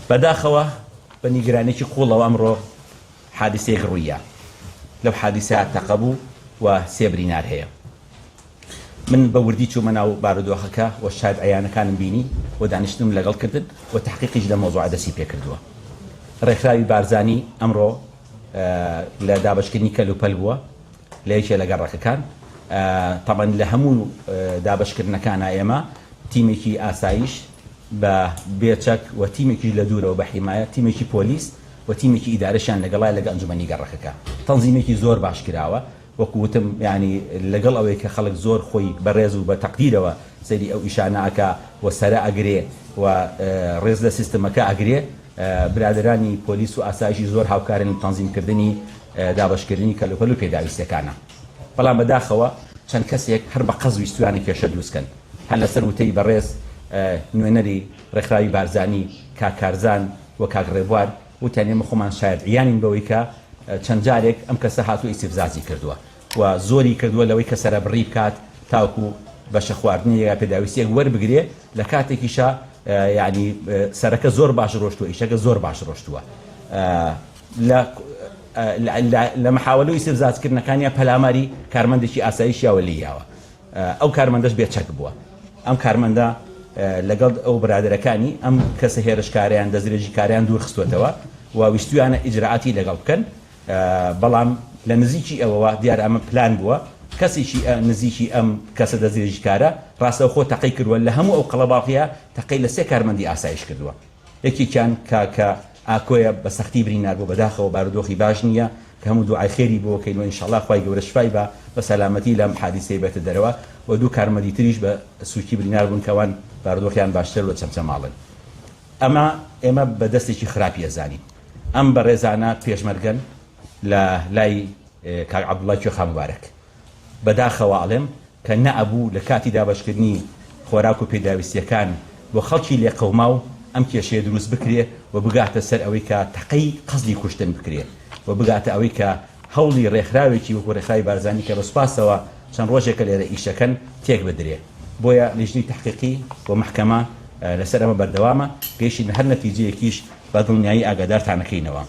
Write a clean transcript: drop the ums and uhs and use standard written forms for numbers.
بەداخەوە بە نیگەرانیەکی قوڵەوە ئەمڕۆ حادیسەیەک ڕووییا، لەو حادیسە تەقە بوو و سێ برینار هەیە. من بە وردی چوومە ناو بارودۆخەکە و شاید عەیانەکانم بینی و دانیشتنم لەگەڵ کردن و تەحقیقیش لەم مەوزوعە دەستی پێکردووە. ڕێکخراوی بارزانی ئەمڕۆ لە دابەشکردنی کەلوپەل بووە لە یەکێ لە گەڕەکەکان. تەبعەن لە هەموو دابەشکردنەکانا ئێمە تیمێکی ئاسایش بە بێ چەک و تیمێکیش لە دوورەوە بە حیمایە، تیمێکی پۆلیس و تیمێکی ئیدارەشیان لەگەڵایە لەگە ئەنجومەنی گەڕەکەکە. تەنزیمێکی زۆر باش کراوە. وەکو وتم یانی لەگەڵ ئەوەی کە خەڵک زۆر خۆی بە ڕێز و بە تەقدیرەوە سەیری ئەو ئیشانە ئەکا و سەرە ئەگرێ و ڕێز لە سیستمەکە ئەگرێ، برادەرانی پۆلیس و ئاسایشیش زۆر هاوکارن لە تەنزیمکردنی دابەشکردنی کەلوپەل و پێداویستیەکانا. بەڵام بەداخەوە چەند کەسێک هەر بە قەست ویستویانە کێشە دروست کەن. هەر لەسەر وتەی بەڕێز نوێنەری ڕێکخراوی بارزانی کاک کارزان و کاک ڕێبوار وتیان ئێمە خۆمان شایەد عیانین بەوەی کە چەند جارێک ئەم کەسە هاتووە ئیستیفزازی کردووە و زۆری کردووە لەوەی کە سەرەبڕی بکات تاوەکو بەشە خواردنێک یا پێداویستیەک وەربگرێ لە کاتێکیشا یعنی سەرەکە زۆر باش ڕۆشتووە ئیشەکە زۆر باش ڕۆشتووە لە لە محاولە و ئیستفزازکردنەکانیا پەلاماری کارمەندێکی ئاسایش یاوە لێی یاوە ئەو کارمەندەش بێ چەک بووە. ئەم کارمەندە لەگەڵ ئەو برادەرەکانی ئەم کەسە هێرشکارەیان دەستدرێژیکارەیان دوور خستووەتەوە و ویستویانە ئیجرائاتی لەگەڵ بکەن، بەڵام لە نزیکی ئەوەوە دیارە ئەمە پلان بووە، کەسێکی نزیکی ئەم کەسە دەستدرێژیکارە ڕاستەوخۆ تەقەی کردووە، لە هەموو ئەو قەڵەباڵغییە تەقەی لە سێ کارمەندی ئاسایش کردووە. یەکێکیان کاکە ئاکۆیە بە سەختی برینار بووە بەداخەوە بارودۆخی باش نییە کە هەموو دوعای خێری بۆ کەین و ئینشەڵا خوای گەورە شفای با بە سەلامەتی لەم حادیسەی بێتە دەرەوە و دوو کارمەندی تریش بە سوکی برینار بوون کە ئەوان بارودۆخیان باشترە لە چەمچەماڵن ئەمە ئێمە بە دەستێکی خراپی ئەزانین ئەم بەڕێزانە پێشمەرگەن لە لای کاک عەبدوڵای کوێخا موبارەک بەداخەوە ئەڵێم کە نەئەبوو لە کاتی دابەشکردنی خۆراک و پێداویستییەکان بۆ خەڵکی لێقەوماو ئەم کێشەیە دروست بکرێ و بگاتە سەر ئەوەی کە تەقەی قەسدی کوشتن بکرێ و بگاتە ئەوەی کە هەوڵی ڕێکخراوێکی وەکو ڕێکخراوی بارزانی کە بە سوپاسەوە چەند ڕۆژێکە لێرە ئیشەکەن تێک بدرێ. بۆیە لیژنەی تەحقیقی و مەحکەمە لەسەر ئەمە بەردەوامە، گەیشتینە هەر نەتیجەیەکیش بە دڵنیایی ئاگادارتان ئەکەینەوە.